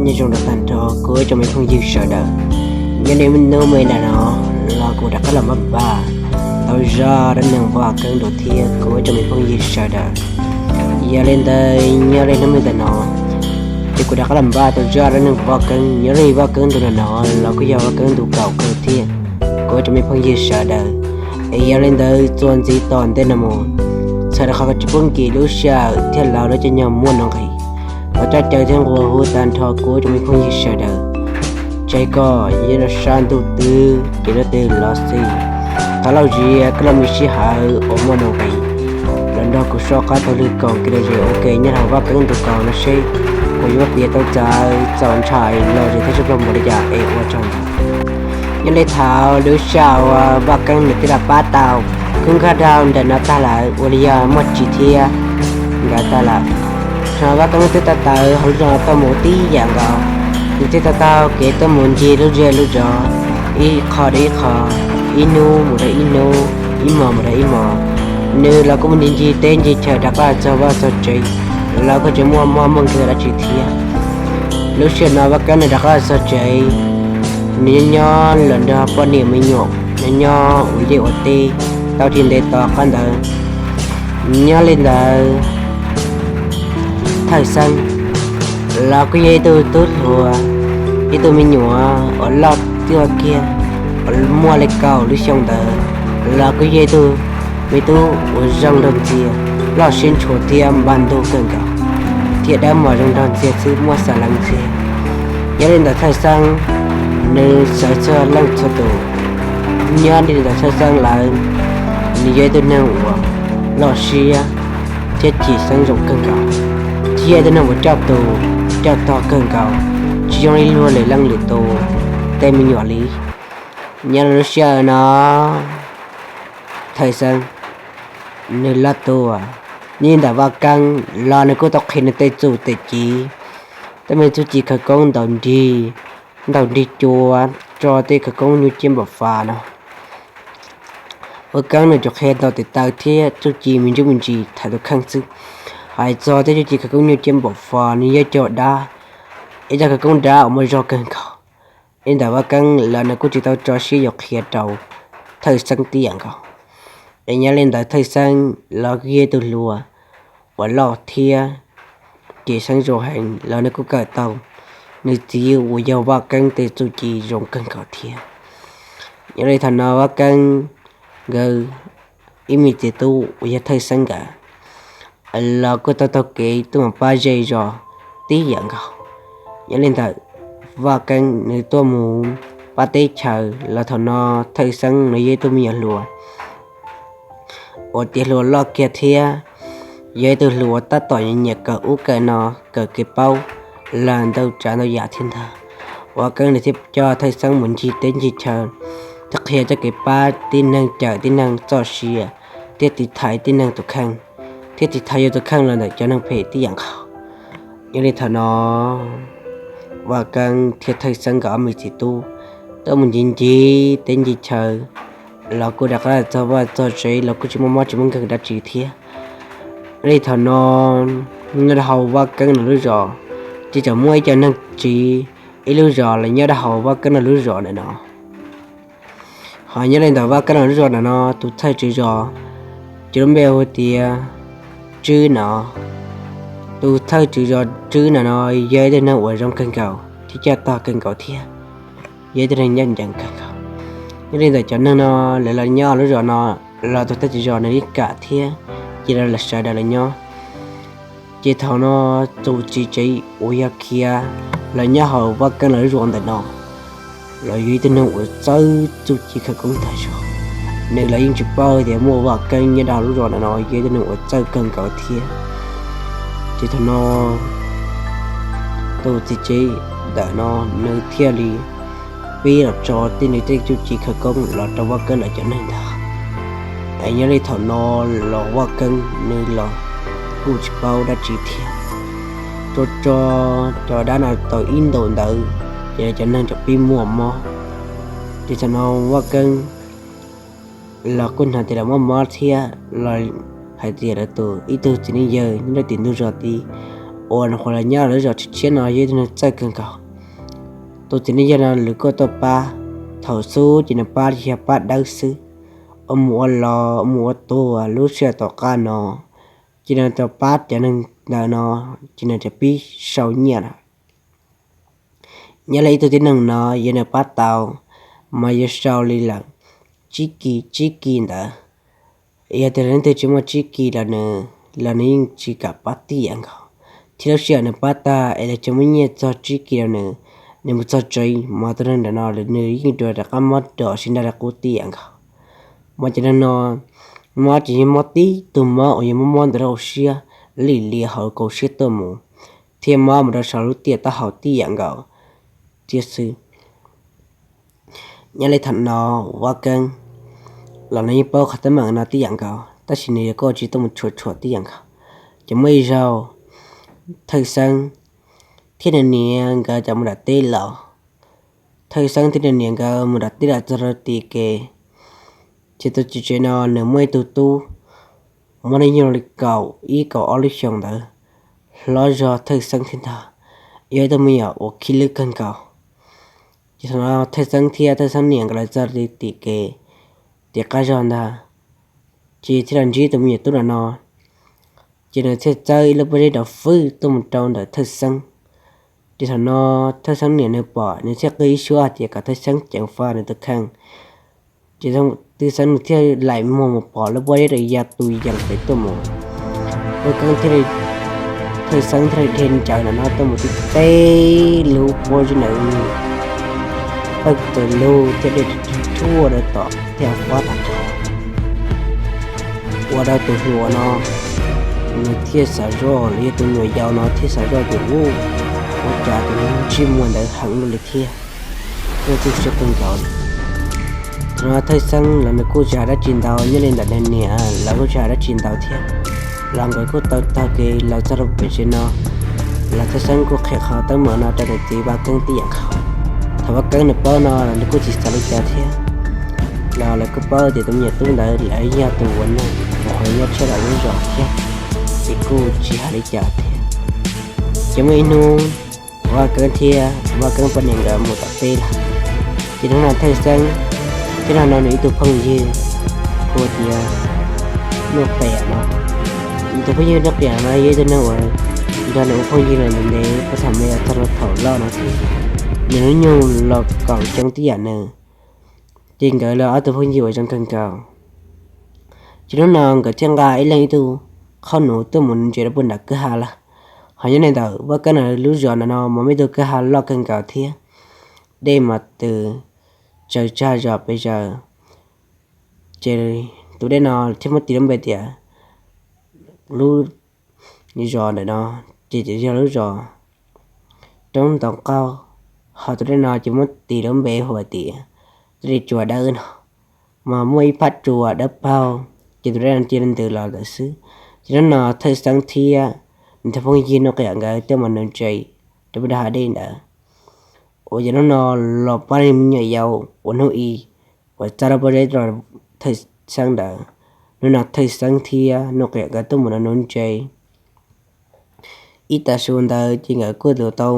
Nyob zoo rau tag nrho kuv ib tsoom me phooj ywg sawv daws. Nyob li hnub me ntawm no los kuv rov qab los npaj npaj tau zaj dab neeg Vaj Keeb dua thiab kuv ib tsoom me phooj ywg sawv daws. Yog li ntawd nyob li hnub me ntawm no ces kuv rov qab los npaj tau zaj dab neeg Vaj Keeb. Nyob li Vaj Keeb ntu ntawm no los kuj yog Vaj Keeb ntu kaum kawg thiab kuv ib tsoom me phooj ywg sawv daws. Es yog li ntawd txuas ntxiv tom ntej no mus, txhawm rau qhov tsis pub nkim lub sij hawm thiab lawv lub caij nyoog muaj nuj nqis, thov coj caw thiab nqua hu tag nrho kuv ib tsoom me phooj ywg sawv daws, tsis hais koj yog nyob rau sab ntuj twg ces nyob twg los xij, thov lauj zias koj los mus sij hawm uas muaj nuj nqis los nrog kuv soj qab taug lw koom kev lom zem ua ke nyob hauv Vaj Keeb ntu kaum no seb kuv yuav piav tau txawv txaus ntshai lom zem thiab tshaj plaws npaum li cas es ua tsaug ntau. Nyob li thaum lub sij hawm uas Vaj Keeb nws twb los pab tau khub nkag daug ntawm no tag lawm uas li yog Muaj Tsim thiab nkawd tag lawm, thaum no Vaj Keeb twb tau tawm hauv lub zos no tuaj mus tib yam nkaus. Nws thiaj tau taug kev tuaj mus ncig lub zej lub zos, ib qho rau ib qho, ib hnub mus rau ib hnub, ib hmos mus rau ib hmos. Nws los kuj mus ncig ncig teb ncig chaw rov qab los txog vaj txog tsev, los kuj tsis muaj mob muaj nkeeg dab tsi thiab. Lub sij hawm no Vaj Keeb nws rov qab los txog tsev, nws nyob nyob los nrog poj niam me nyuam nyob nyob ua liaj ua teb tau tsis ntev tom qab ntawd. Nyob li ntawd Thawj Xeeb los kuj yog ib tug tub hluas, ib tug me nyuam uas loj tuaj kiag uas muaj li kaum lub xyoo ntawd, los kuj yog ib tug me tub uas zoo nraug ntxiag, loj siab ntshua thiab npaj ntug kawg nkaus, thiab dawb mos zoo nraug ntxiag xwb muaj xav lees ntxiag. Nyob li ntawd Thawj Xeeb nws sawv txhua leej txhua tus, nyob li ntawd Thawj Xeeb lawv, nws yog ib tug neeg uas loj siab thiab cim xeeb zoo kawg nkaus, thiab yog ib tug neeg uas coj tus coj tog kawg nkaus, tsis zoo li luag lwm leej lwm tus tej me nyuam li. Nyob li lub sij hawm no Thawj Xeeb nws loj tuaj, nyob li ntawm Vaj Keeb los nws kuj tau qhia nws tej txuj tej ci, tej me txuj ci khawv koob ntaus nrig, ntaus nrig cua, tso tej khawv koob nyuj ciab npam fas no. Vaj Keeb nws tsuas qhia tau tes taw thiab txuj ci me ntsuj me ntsis tham tus kheej xwb. Hais txog tej txuj ci khawv koob nyuj ciab npam fas nws yog cov dab, ib co khawv koob dab uas muaj zog kawg nkaus. Li ntawm Vaj Keeb los nws kuj tsis tau tso siab yuav qhia rau Thawj Xeeb tib yam nkaus. Es nyob li ntawd Thawj Xeeb los kuj yog ib tug hluas uas loj thiab cim xeeb zoo heev los nws kuj kawm tau nws txiv uas yog Vaj Keeb tej txuj ci zoo kawg nkaus thiab. Nyob li thaum no Vaj Keeb nkawd ib me txiv tub uas yog Thawj Xeeb nkawd los kuj tau taug kev tuaj mus pab zej zos tib yam nkaus. Nyob li ntawm Vaj Keeb nws tuaj mus pab teb chaws los thaum no Thawj Xeeb nws yog ib tug me nyuam hluas uas tiav hluas loj kiag thiab yog ib tug hluas uas tab tom nyiam kawm ub kawm no, kawm kev paub los ntau tsav ntau yam thiab ntag. Vaj Keeb nws thiaj coj Thawj Xeeb mus ncig teb ncig chaw, thiaj qhia txoj kev pab tib neeg, cawm tib neeg txoj sia, thiab tiv thaiv tib neeg tus kheej, thiab tiv thaiv yus tus kheej los ntawm cov neeg phem tib yam nkaus. Nyob li thaum no Vaj Keeb thiab Thawj Xeeb nkawd ob me txiv tub tuaj mus ncig ncig teb ncig chaw los kuj rov qab txog vaj txog tsev los kuj tsis muaj mob tsis muaj nkeeg dab tsi thiab. Nyob li thaum no nyob rau hauv Vaj Keeb nws lub zos ces tseem muaj ib co neeg tsiv ib lub zos los nyob rau hauv Vaj Keeb nws lub zos ntawm no. Ho nyob li ntawm Vaj Keeb nws lub zos ntawm no tus thawj tswv zos ces lub npe hu tias Tswb no. Tus thawj tswv zos Tswb ntawm no yog ib tug neeg uas zoo kawg nkaus thiab coj tog kawg nkaus thiab, yog ib tug neeg ncaj ncees kawg nkaus. Nyob li ntawm cov neeg no lawv los nyob lub zos no los tus thawj tswv zos nws yeej kam thiab cia lawv sawv daws los nyob. Ces thaum no tus txiv tsev uas yog khiav los nyob hauv Vaj Keeb lawv lub zos ntawm no los yog ib tug neeg uas txawj txuj ci khawv koob tag zog. Nws los yeej tsis paub tias muaj Vaj Keeb nyob rau hauv lub zos ntawm no yog ib tug neeg uas txawj kawg nkaus thiab. Ces thaum no tus txiv tsev ntawm no nws thiaj li pib los tso tib nws tej txuj ci khawv koob los rau Vaj Keeb lawv cov neeg ntag. Es nyob li thaum no los Vaj Keeb nws los kuj tsis paub dab tsi thiab, tso tso cov dab no tau ib ntus ntawd ces cov neeg txawm pib muaj mob. Ces thaum no Vaj Keeb los kuj hnov tias lawv muaj mob thiab los hais tias lawv tus ib tug txiv neej yawg nyob rau tim ntug zos tid uas nws qhuav los nyob lub zos tshiab tshiab no yog ib tug neeg txawj kawg nkaus. Tus txiv neej yawg no lawv kuj tuaj pab, thaum xub ces nws pab yog pab dawb xwb, ua mus ua los ua mus ua tuag lub sij hawm tom qab no, ces nws tau pab cov neeg ntawd no, ces nws tau pib sau nyiaj lawm. Nyob li ib tug tib neeg no yog nws pab tau, mas yog sau li lawm tsib kis tsib kis ntawd. Yog tias leej twg tsis muaj tsib kis los nws, los nws yeej tsis kam pab tib yam nkaus. Thiab lub sij hawm nws pab tag es lawv tsis muaj nyiaj txog tsib kis rau nws, nws mus txog tsev mas tus neeg ntawm no nws yeej rov qab mob ros sib nrag li qub tib yam nkaus. Mas cov neeg no, mob ces yog mob tib tug mob uas yog mob mob ntawm lub hauv siab, lim li hauv kaum siab tuaj mus, thiab mob mus rau saum lub tiaj taub hau tib yam nkaus thiab xwb. Nyob li thaum no, Vaj Keeb los nws yeej paub qhov teeb meem no tib yam nkaus, tab sis nws yog kuj tsis tuaj mus tshua tshua tib yam nkaus. Ces muaj ib zaug, Thawj Xeeb thiab nws niam nkawd tau mus nram teb los. Thawj Xeeb thiab nws niam nkawd mus nram teb los txog rau tim kev, ces tus txiv tsev no nws muaj ib tug tub, muaj hnub nyoog li kaum ib kaum ob lub xyoos ntawd, hlob zog Thawj Xeeb thiab ntag, yog ib tug me nyuam uas khib lwb kawg nkaus. Ces thaum no Thawj Xeeb thiab Thawj Xeeb niam nkawd los txog tim kev, tim qab zog ntag, ces thiaj los ntsib tus me nyuam tub no no, ces nws thiaj txawb ib lub pob zeb rau fwb tuaj mus rau ntawm Thawj Xeeb. Ces thaum no Thawj Xeeb niam nws pom nws thiaj qw ib suab hais tias kom Thawj Xeeb ceev faj nws tus kheej. Ces Thawj Xeeb nws thiaj laim muag mus pom lub pob zeb rau ya tus yees pem tuaj mus. Vaj Keeb thiaj li, Thawj Xeeb thiaj li dhia ncaws ntawm no tuaj mus tib teb lub pob zeb ntawd, tawg tus lug thiab dej rhuaj rau tom thiaj fab tag nrho. Ua rau tus hluas no nws thiaj xav zoj los yog tus nyuam yaus no thiaj xav zoj tias, ub, ua cas tus ntsej muag ntawd heev li thiab, ua txuj siab kawg nkaus li. Thaum no Thawj Xeeb los nws kuj tsis hais dab tsi ntau, nyob li ntawm nws niam los kuj tsis hais dab tsi ntau thiab. Los nkawd kuj tau taug kev los txog rau pem tsev no, los Thawj Xeeb kuj qhia qhov teeb meem no rau nws txiv Vaj Keeb tib yam nkaus. Thaum Vaj Keeb nws paub no los nws kuj tsis xav li cas thiab, los lawv kuj paub tias tus me nyuam tub ntawd lawv yog tus uas neeg uas nyob tshiab lawm lub zos thiab, ces kuj tsis hais li cas thiab. Ces muaj ib hnub Vaj Keeb thiab Vaj Keeb poj niam nkawd mus tom teb lawm, ces hnub no Thawj Xeeb thiab hnub no nws ib tug phooj ywg hu tias Nuj Qiam no. Nws tus phooj ywg Nuj Qiam no yog ib tug neeg uas nrog nws ua phooj ywg los ntev ntev, puag thaum me los txog rau thaum loj no thiab. Nws hnub nyoog los kaum xyoo tib yam nws, ces nkawd los ob tug phooj ywg uas zoo kawg nkaus. Ces hnub no nkawd thiaj nqa ib leeg ib tug qhaub nuv tuaj mus ntses rau puag nram kwj ha lawm. Ho nyob li ntawm Vaj Keeb no lub zos ntawm no mas muaj ib tug kwj ha loj kawg nkaus thiab, dej mas tws tsaws tsag zos pes zaws. Ces tus dej no thiaj muab tis lub npe tias lub zos ntawm no ces yog lub zos Roob Ntoo Qaug. Ho tus dej no ces muab tis lub npe hu tias dej Tsua Dawb no, mas muaj ib phab tsua dawb paug, ces tus dej no cia li ntws los ntawd xwb. Ces hnub no Thawj Xeeb thiab nws tus phooj ywg Nuj Qiam nkawd tuaj mus nuv ntses rau puag nram hav dej ntawd. Uas yog hnub no los pab me nyuam yaus uas hnub i uas txav lub pob zeb rau Thawj Xeeb ntawd. Hnub no Thawj Xeeb thiab Nuj Qiam nkawd tuaj mus nuv ntses. Ib tag su ntawd ces nkawd kuj tau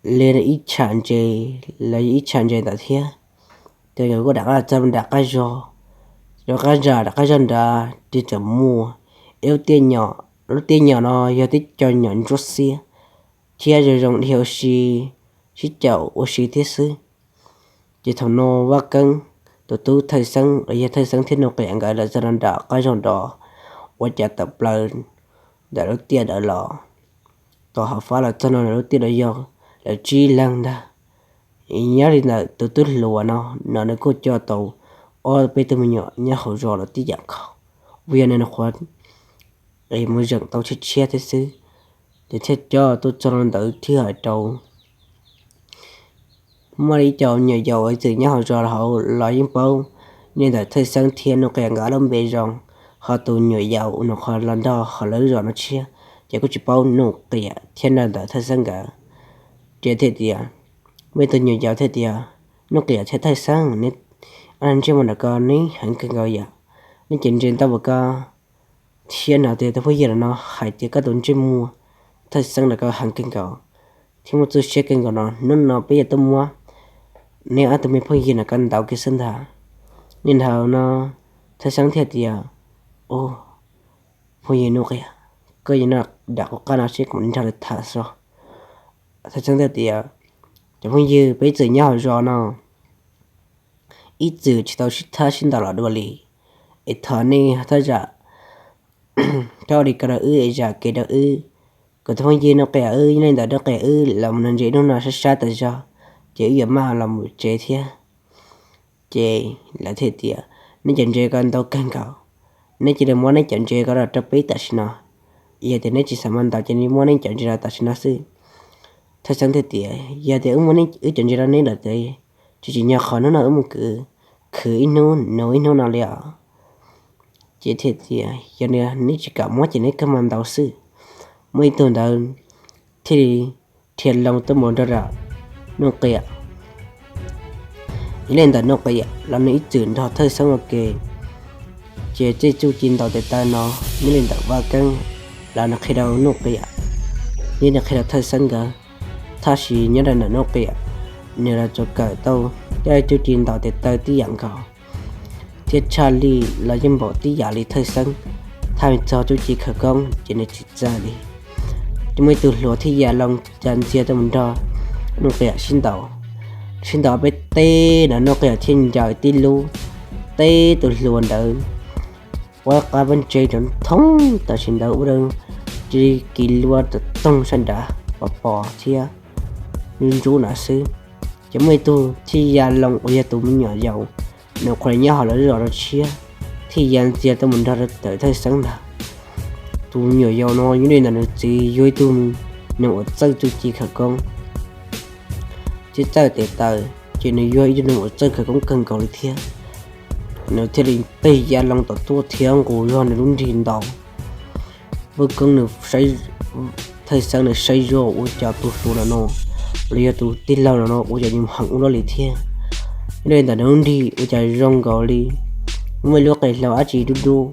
li ib tsham ntses los yog ib tsham ntses ntawd thiab. Ces nkawd kuj rov qab los txog nram qab zog, rov qab zam rov qab zog nrad ces txawm muaj ib lub tiaj nyom. Lub tiaj nyom no yog tib co nyom ntsuab xiab thiab zoo zoo dhia ua si, sib caum ua si thiab xwb. Ces thaum no Vaj Keeb tus tub Thawj Xeeb los yog Thawj Xeeb thiab Nuj Qiam nkawd los txog nram qab zog nrad, ua cas tawm plaws ntawm lub tiaj ntawd los, tom hav fab los txog no lub tiaj ntawd yog lawv tsib leeg ntag. Nyob li ntawm tus tub hluas no, no nws kuj coj tau ob peb tug me nyuam nyob hauv zos los tib yam nkaus, vim yog nws qhuav mus zeem tau tshiab tshiab thiab xwb, ces thiaj coj tuaj txog ntawd thiab hais rau muaj li ib co nyuam yaus uas txawm nyob hauv zos los hauv los yeej paub nyob li ntawm Thawj Xeeb thiab Nuj Qiam nkawd lub npe zoo. Ho tus nyuam yaus uas nws qhuav los nrog hauv lawv zos no tshiab ces kuj tsis paub Nuj Qiam thiab nrog ntawm Thawj Xeeb nkawd. Ces thiaj tias, muaj ib tug nyuam yaus thiaj tias, Nuj Qiam thiab Thawj Xeeb, neb ob leeg ntsej muag ntawm ko neb heev kawg nkaus yom, neb ces ntse ntau ua ko thiab no tias tus phooj ywg no hais tias koj tus ntsej muag Thawj Xeeb lawv koj heev kawg nkaus thiab muaj txuj siab kawg nkaus no, hnub no peb yuav tuaj muab neb ob tug me phooj ywg no koj ntaus kiag xwb ntag. Niaj hnub no Thawj Xeeb thiaj tias, Ua, phooj ywg Nuj Qiam, koj yuav nyob nram qab no seb kuv mam nrog lawv tham xwb. Thawj Xeeb thiaj tias, Cov phooj ywg, peb txawm nyob hauv zos no ib txwm tsis tau sib thab sib ntaus los dua li, es thov nej thov zam txim ua li ko rau wb es zam kev rau wb. Kuv tus phooj ywg Nuj Qiam wb, yog li ntawd Nuj Qiam wb los mus nrog ntses hnub no sab sab tas zog, ces wb yuav maj los mus tsev thiab. Ces lawv thiaj tias, Neb cov ntses ko ntau kawg nkaus, neb cia li muab neb cov ntses ko rau peb tam sim no. Yog tias neb tsis xav maj ntaus ces muab neb cov ntses rau tam sim no xwb. Thawj Xeeb thiaj tias, Yog tias wb muab wb cov ntses rau neb lawm ces tsis tsim nyog qhov hnub no wb mus kwv, khwv ib hnub nuv ib hnub no li os. Ces thiaj tias, Yog neb tsis kam muab ces neb kawg maj ntaus xwb. Muaj ib tug ntawd thiaj li dhia loo tuaj mus nrog rau Nuj Qiam. Yog li ntawd Nuj Qiam los nws ib txwm nrog Thawj Xeeb ua ke, ces tej txuj ci ntaus tes taw no nyob li ntawm Vaj Keeb los nws qhia rau Nuj Qiam, nws qhia rau Thawj Xeeb nkawd. Tab sis nyob rau ntawm Nuj Qiam, nws los tsuas kawm tau tej txuj ci ntaus tes taw tib yam nkaus, thiab tshaj lij los yeej npaum tib yam li Thawj Xeeb. Thaum txog txuj ci khawv koob ces nws tsis txawj li. Ces muaj ib tug hluas thiaj ya loo ya ntxiag tuaj mus nrog Nuj Qiam sib ntaus. Sib ntaus peb teb no Nuj Qiam thiaj ncaws tib lub, teb tus hluas ntawd ua qab pob ntseg rau thoob tam sim ntawd ua rau cia li kiv luaj rau toog sab nrad pos pos thiab ntsuab ntsuab no xwb. Ces muaj ib tug thiaj ya loo uas yog tus me nyuam yaus, nws qhuav nyob hauv lawv zos rau tshiab, thiaj ya ntxiag tuaj mus nrog rau ntawm Thawj Xeeb ntag. Tus me nyuam yaus no nyob li ntawm nws txiv yog ib tug neeg uas txawj txuj ci khawv koob thiab txawj tes taw, ces nws yog ib tug neeg uas txawj khawv koob kawg nkaus li thiab. Nws thiaj li tig ya loo tom tuaj thiab nqus zog nws lub nrig ntaus. Vaj Keeb nws, Thawj Xeeb nws saib zog ua cas tus hluas no no, los yog tus tij laug no no ua cas nws heev ua luaj li thiab. Nyob li ntawm nws lub nrig ua cas zoo nkaus li muaj ib lub qe hlau dab tsi dub dub,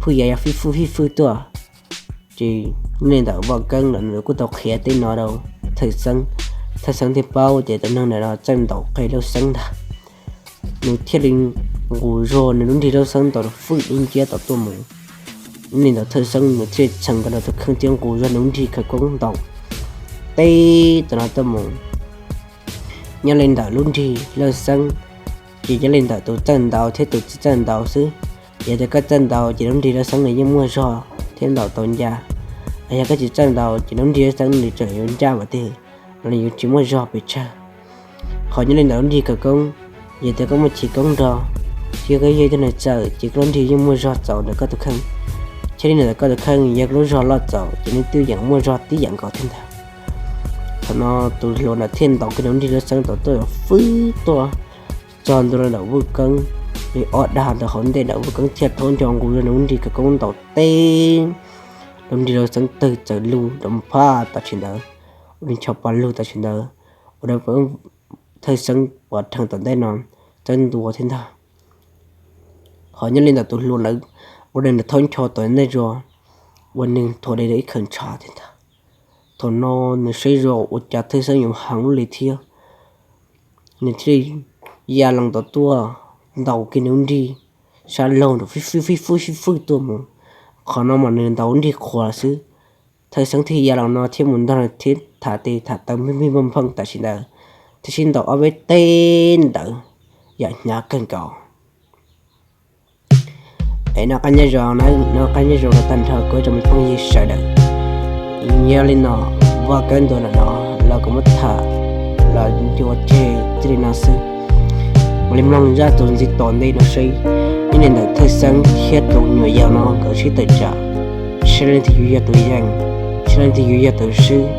phwj ya ya fij fwj fij fwj tuaj. Ces nyob li ntawm Vaj Keeb los nws kuj tau qhia tej no rau Thawj Xeeb. Thawj Xeeb thiaj paub tias tus neeg ntawm no txawj ntaus qe lauj xeeb ntag. Nws thiaj li nqus zog nws lub nrig lauj xeeb ntaus fwj dub nciab tau tuaj mus. Nyob li ntawm Thawj Xeeb nws thiaj txheem nkaus nws tus kheej thiab nqus zog nws lub nrig khawv koob ntaus teb tom no tuaj mus. Nyob li ntawm lub nrig lauj xeeb, ces nyob li ntawm tus txawj ntaus thiab tus tsis txawj ntaus xwb. Yog tias koj txawj ntaus ces lub nrig lauj xeeb nws yeej muaj zog thiab ntaus tau ncaj. Yog koj tsis txawj ntaus ces lub nrig lauj xeeb nws tseem yuav ncaj mus twg los nws yuav tsis muaj zog pes tsawg. Qhov nyob li ntawm lub nrig khawv koob, yog tias koj muaj chiv koob nrog thiab koj yog ib tug neeg txawj ces koj lub nrig yeej muaj zog txaus ntawm koj tus kheej. Thiab li ntawm koj tus kheej yog koj lub zog loj txaus ces nws twb yeej muaj zog tib yam nkaus thiab ntag. Thaum no tus hluas ntawd thiaj ntaus kiag nws lub nrig lauj xeeb tau tuaj fwb tuaj txog ntua rau ntawm Vaj Keeb li ob dag ntawm hauv ntej ntawm Vaj Keeb thiaj thaub ncho nqus zog nws lub nrig khawv koob ntaus teb, lub nrig lauj xeeb tawg txawm lug rau phaj tam sim ntawd, ua li ncho pa lug tam sim ntawd, ua rau Thawj Xeeb pov rhees tom ntej no txawb ntua thiab ntag. Qhov nyob li ntawm tus hluas ntawd ua rau nws thaub ncho tom ntej zog, ua nws thuam dheev rau ib khaws ntshav thiab ntag. Thaum no nws saib zog ua cas Thawj Xeeb yuav heev ua luaj li thiab, nws thiaj li ya loo tom tuaj ntaus kiag nws lub nrig sab laug nraum fij fwj fij fwj fij fwj tuaj mus. Qhov no mas nws ntaus lub nrig qhuav xwb. Thawj Xeeb thiaj ya loo no thiab mus nrog nws thiab tham tes tham taw npij npij nphooj nphooj tam sim ntawd, thiab sib ntaus ob peb teg ntawd yam hnyav kawg nkaus. Es noj qab nyob zoo na, noj qab nyob zoo rau tag nrho kuv ib tsoom phooj ywg sawv daws. Yog li no, Vaj Keeb ntu no los kuv muab tham los ncua tseg txij li no xwb. Ua li mloog zaj tus ntxiv tom ntej no seb, nyob li ntawm Thawj Xeeb thiab tus nyuam yaus no nkawd sib tawm tsam, seb leej twg yuav yog tus yeej, seb leej twg yuav yog tus swb.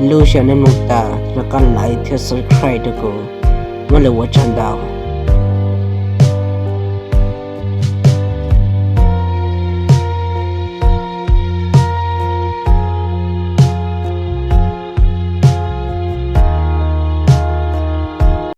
Lub sij hawm nej mloog tas rov qab like thiab subscribe rau kuv, muab lus ua tsaug ntau.